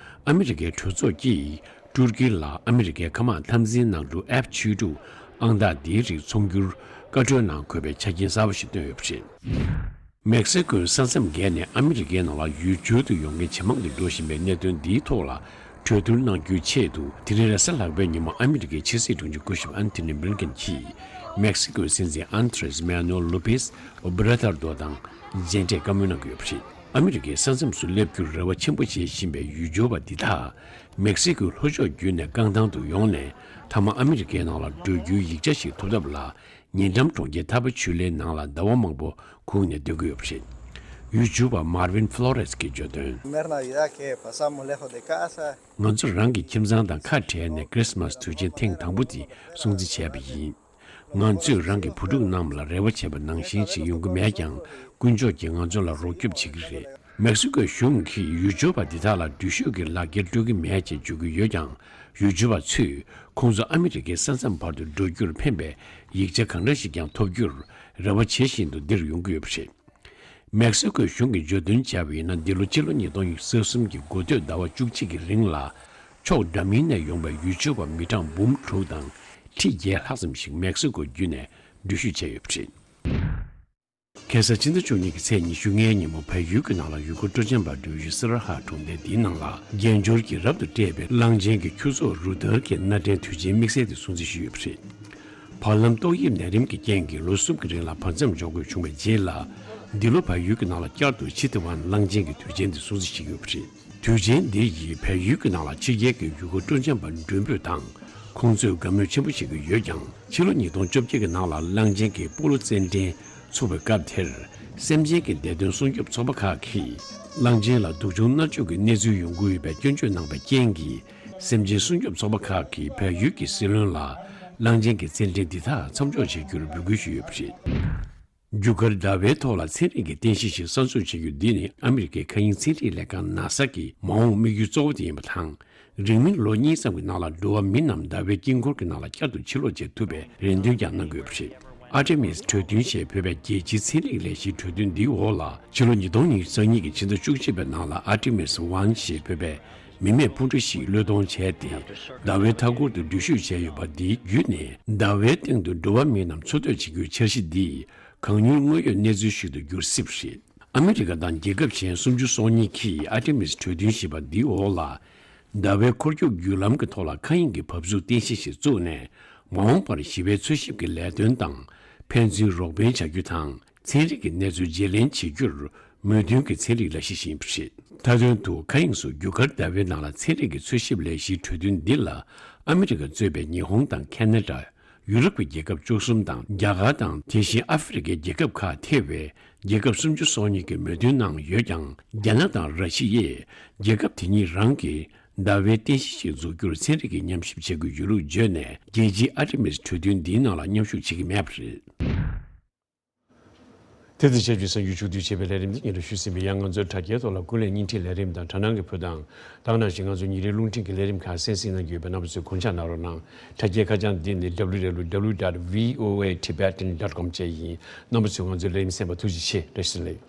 ཨ་མི་རི་ཀའི་གྲོས་ཚོགས་ཀྱིས་ཏུར་ཀི་ལ་ཨ་མི་རི་ཀའི་མཁའ་དམག་འཐབ་འཛིང་གནམ་གྲུ་ཨེཕ་བཅུ་དྲུག་ཨང་རྟགས་འདིའི་རིགས་འཚོང་རྒྱུར་བཀའ་འཁྲོལ་གནང་དགོས་པའི་ཆ་རྐྱེན་གསར་པ་ཞིག་བཏོན་ཡོད་པ་རེད། མེག་སི་ཀོའི་ས་མཚམས་བརྒལ་ནས་ཨ་མི་རི་ཀའི་ནང་ལ་ཡུལ་སྦྱོར་དུ་ཡོང་མཁན་ཇེ་མང་དུ་འགྲོ་བཞིན་པའི་གནད་དོན་འདིའི་ཐོག་ལ་གྲོས་བསྡུར་གནང་རྒྱུའི་ཆེད་དུ། དེ་རིང་རེས་གཟའ་ལྷག་པའི་ཉིན་མོ་ཨ་མི་རི་ཀའི་ཕྱི་སྲིད་དྲུང་ཆེ་སྐུ་ཞབས་ཨན་ཐོ་ནི་བྷིལ་ཀིན་གྱིས་མེག་སི་ཀོའི་སྲིད་འཛིན་ཨན་ཏྲེས་མེ་ནུ་ལོ་པེས་ཨོ་བྷི་ར་ཏར་དོ་དང་མཇལ་འཕྲད་བཀའ་མོལ་གནང་གི་ཡོད་པ་རེད། ཨ་མི་རི་ཀའི་ས་མཚམས་སུ་སླེབས་རྒྱུར་རེ་བ་ཆེན་པོ་བྱེད་བཞིན་པའི་ཡུལ་སྦྱོར་བ་འདི་དག་མེག་སི་ཀོའི་ལྷོ་ཕྱོགས་བརྒྱུད་ནས་རྐང་ཐང་དུ་ཡོང་ནས། མཐའ་མ་ཨ་མི་རི་ཀའི་ནང་ལ་འགྲོ་རྒྱུའི་ཡིག་ཆ་ཞིག་ཐོབ་ཐབས་ལ། ཉེ་འགྲམ་གྲོང་ཁྱེར་ཐ་པ་ཆུ་ལེན་ནང་ལ་ཟླ་བ་མང་པོ་སྒུག་ནས་སྡོད་ཀྱི་ཡོད་པ་རེད། ཡུལ་སྦྱོར་བ་མར་ཝིན་ཕློ་རེས་ཀྱིས་བརྗོད་དོན། Primer Navidad que pasamos lejos de casa. ང་ཚོ་རང་གི་ཁྱིམ་ཚང་དང་ཁ་བྲལ་ནས་ཁྲིས་མཱས་དུས་ཆེན་ཐེངས་དང་པོ་དེ་སྲུང་བརྩི་བྱས་པ་ཡིན། ང་ཚོས་རང་གི་བུ་ཕྲུག་རྣམས་ལ་རེ་བ་བྱས་པ་ནང་བཞིན་ཞིག་ཡོང་གི་མེད་ཀྱང་། དཀོན་མཆོག་གིས་ང་ཚོ་ལ་རོགས་སྐྱོབ་བྱེད་ཀྱི་རེད། མེག་སི་ཀོའི་གཞུང་གིས་ཡུལ་སྦྱོར་བ་འདི་དག་ལ་འགྲུལ་བཞུད་ཀྱི་ལག་འཁྱེར་སྤྲོད་ཀྱི་མེད་ཅེས་བརྗོད་ཀྱི་ཡོད་ཀྱང་། ཡུལ་སྦྱོར་བ་ཚོས་ཁོང་ཚོ་ཨ་མི་རི་ཀའི་ས་མཚམས་བར་དུ་འགྲོ་རྒྱུར་ཕན་པའི་ཡིག་ཆ་གང་འདྲ་ཞིག་ཀྱང་ཐོབ་རྒྱུར་རེ་བ་བྱེད་བཞིན་དུ་འདིར་ཡོང་གི་ཡོད་པ་རེད། མེག་སི་ཀོའི་གཞུང་གིས་བརྗོད་དོན་བྱས་པ་ཡིན་ན། འདི་ལོ་ཕྱི་ལོ་ཉིས་སྟོང་ཉི་ཤུ་རྩ་གསུམ་གྱི་འགོ་སྟོད་ཟླ་བ་བཅུ་གཅིག་གི་རིང་ལ། ཕྱོགས་འདྲ་མིན་ནས་ཡོང་པའི་ཡུལ་སྦྱོར་བ་མི་གྲངས་འབུམ་དྲུག་དང་ཁྲི་བརྒྱད་ལྷག་ཙམ་ཞིག་མེག་སི་ཀོ་བརྒྱུད་ནས་འགྲུལ་བཞུད་བྱས་ཡོད་པ་རེད། ཁ་སང་ཕྱི་ཟླ་བཅུ་གཉིས་ཀྱི་ཚེས་ཉི་ཤུ་ལྔའི་ཉིན་མོ་བལ་ཡུལ་གྱི་ནང་ལ་ཡུ་གུར་སྤྲོ་འཆམ་པ་འགྲུལ་བཞུད་སི་ར་ཧ་གྲོང་རྡལ་འདིའི་ནང་ལ་རྒྱན་འབྱོར་གྱིས་རབ་ཏུ་སྤྲས་པའི་གླང་ཆེན་གྱི་ཁྱུ་ཚོགས་རུ་སྟར་གྱི་སྣ་འདྲེན་དུས་ཆེན་དམིགས་བསལ་དེ་སྲུང་བརྩི་ཞུས་ཡོད་པ་རེད། བར་ལམ་ཏོག་དབྱིབས་ནད་རིམས་ཀྱི་རྐྱེན་གྱིས་ལོ་གསུམ་གྱི་རིང་ལ་བར་མཚམས་འཇོག་དགོས་བྱུང་བའི་རྗེས་ལ། འདི་ལོ་བལ་ཡུལ་གྱི་ནང་ལ་བསྐྱར་དུ་ཕྱི་ཐེ་ཝན་གླང་ཆེན་གྱི་དུས་ཆེན་དེ་སྲུང་བརྩི་བྱེད་ཀྱི་ཡོད་པ་རེད། དུས་ཆེན་འདི་ཡིས་བལ་ཡུལ་གྱི་ནང་ལ་ཕྱི་རྒྱལ་གྱི་ཡུ་གུར་སྤྲོ་འཆམ་པ་མགྲོན་འབོད་དང་། ཁོང་ཚོས་དགའ་མོས་ཆེན་པོ་བྱེད་ཀྱི་ཡོད་ཀྱང་། ཕྱི་ལོ་ཉིས་སྟོང་བཅོ་བརྒྱད་ཀྱི་ནང་ལ་གླང་ཆེན་གྱི་སྤོ་ལོ་རྩེད་འགྲན་ཚུགས་པའི་སྐབས་དེར། སེམས་ཅན་གྱི་བདེ་དོན་སྲུང་སྐྱོབ་ཚོགས་པ་ཁག་གིས་གླང་ཆེན་ལ་སྡུག་སྦྱོང་མནར་གཅོད་ཀྱི་གནས་ཚུལ་ཡོང་གི་ཡོད་པའི་སྐྱོན་བརྗོད་གནང་བའི་རྐྱེན་གྱིས། སེམས་ཅན་སྲུང་སྐྱོབ་ཚོགས་པ་ཁག་གིས་བལ་ཡུལ་གྱི་སྲིད་བློན་ལ་གླང་ཆེན་གྱི་རྩེད་འགྲན་འདི་དག་མཚམས་འཇོག་བྱེད་རྒྱུར་འབོད་སྐུལ་ཞུས་ཡོད་པ་རེད། རྒྱུ་སྐར་ཟླ་བའི་ཐོག་ལ་ཚན་རིག་གི་རྟེན་གཞི་ཞིག་གསར་འཛུགས་བྱེད་རྒྱུ་འདི་ནི་ཨ་མི་རི་ཀའི་མཁའ་དབྱིངས་ཚན་རིག་ལས་ཁང་ནཱ་ས་གི་མ་འོངས་དམིགས་ཡུལ་གཙོ་བོ་དེ་ཡིན་པ་དང་། རིང་མིན་ལོ་གཉིས་ཙམ་གྱི་ནང་ལ་འགྲོ་བ་མི་རྣམས་ཟླ་བའི་དཀྱིལ་འཁོར་གྱི་ནང་ལ་བསྐྱར་དུ་ཕྱིར་ལོག་བྱེད་ཐུབ་པའི་རེ་འདུན་ཀྱང་གནང་གི་ཡོད་པ་རེད། ཨར་ཏེ་མིས་གྲོས་མཐུན་ཞེས་འབོད་པའི་རྒྱལ་སྤྱིའི་ཚན་རིག་ལས་གཞིའི་གྲོས་མཐུན་འདིའི་འོག་ལ། ཕྱི་ལོ་ཉིས་སྟོང་ཉི་ཤུ་རྩ་གཉིས་ཀྱི་ཕྱི་ཟླ་བཅུ་གཅིག་པའི་ནང་ལ་ཨར་ཏེ་མིས་ཝན་ཞེས་འབོད་པའི་མི་མེད་སྤུན་ཀྲོག་ཞིག་བློས་གཏོང་བྱས་ཏེ། ཟླ་བའི་མཐའ་འཁོར་དུ་འགྲུལ་བཞུད་བྱས་ཡོད་པ་འདི་བརྒྱུད་ནས། ཟླ་བའི་སྟེང་དུ་འགྲོ་བ་མི་རྣམས་འཚོ་སྡོད་བྱེད་རྒྱུའི་འཆར་གཞི་འདི་གང་མྱུར་དངོས་ཡོད་གནས་ཚུལ་ཞིག་ཏུ་འགྱུར་སྲིད་པ་རེད། ཨ་མི་རི་ཀ་དང་རྒྱལ་ཁབ་གཞན་སུམ་ཅུ་སོ་གཉིས་ཀྱིས་ཨར་ཏེ་མིས་གྲོས་མཐུན་ཞེས་པ་འདིའི་འོག་ལ། ཟླ་བའི་འཁོར་རྒྱུག་བརྒྱུད་ལམ་གྱི་ཐོག་ལ་མཁའ་དབྱིངས་ཀྱི་བབས་ཚུགས་རྟེན་གཞི་ཞིག་བཙུགས་ནས། མ་འོངས་པར་ཞི་བའི་འཚོལ་ཞིབ་ཀྱི་ལས་དོན་དང་། ཕན་ཚུན་རོགས་ཕན་བྱ་རྒྱུ་དང་། ཚན་རིག་གི་གནས་ཚུལ་བརྗེ་ལེན་བྱེད་རྒྱུར་མོས་མཐུན་གྱི་ཚན་རིག་ལས་གཞི་ཞིག་ཡིན་པ་རེད། མཐའ་དོན་དུ་མཁའ་དབྱིངས་སུ་རྒྱུ་སྐར་ཟླ་བའི་ནང་ལ་ཚན་རིག་གི་འཚོལ་ཞིབ་ལས་གཞིའི་གྲོས་མཐུན་འདི་ལ། ཨ་མི་རི་ཀ་གཙོས་པའི་ཉི་ཧོང་དང་ཁེ་ན་ཌ། ཡུ་རོབ་ཀྱི་རྒྱལ་ཁབ་བཅུ་གསུམ་དང་། རྒྱ་གར་དང་། དེ་བཞིན་ཨ་ཧྥེ་རི་ཁའི་རྒྱལ་ཁབ་ཁག་ཐེ་བའི་ རྒྱལ་ཁབ་སུམ་ཅུ་སོ་གཉིས་ཀྱིས་མོས་མཐུན་གནང་ཡོད་ཀྱང་། རྒྱ་ནག་དང་ར་ཤི་ཡས་རྒྱལ་ཁབ་དེ་གཉིས་རང་གིས་ཟླ་བའི་རྟེན་གཞི་ཞིག་འཛུགས་རྒྱུར་ཚན་རིག་གི་ཉམས་ཞིབ་བྱེད་དགོས་ཡོད་ལུགས་བརྗོད་ནས། རྒྱལ་སྤྱིའི་ཨར་ཏི་མིས་གྲོས་མཐུན་འདིའི་ནང་ལ་མཉམ་ཞུགས་བྱེད་ཀྱི་མེད་པ་རེད། དེ་དང་ཆབས་ཅིག་གསར་འགྱུར་ཕྱོགས་བསྡུས་བྱས་པའི་ལས་རིམ་འདི་སྙན་སྒྲོན་ཞུས་ཟིན་པས། ཡང་ང་ཚོའི་དྲ་རྒྱའི་ཐོག་ལ་ཀུན་གླེང་བརྙན་འཕྲིན་ལས་རིམ་དང་དྲ་སྣང་གི་བུ་དང་། ད་ག་ནང་བཞིན་ང་ཚོའི་ཉིན་རེའི་རླུང་འཕྲིན་གྱི་ལས་རིམ་ཁག་གསན་གཟིགས་གནང་གི་ཡོད་པས། རྣམ་པ་ཚོས་དགོངས་འཇགས་གནང་རོགས་གནང་། དྲ་རྒྱའི་ཁ་བྱང་འདི་ནི་www.voatibetan.com བཅས་ཡིན། རྣམ་པ་ཚོས་ང་ཚོའི་ལས་རིམ་གསན་པར་ཐུགས་རྗེ་ཆེ། བཀྲ་ཤིས་བདེ་ལེགས།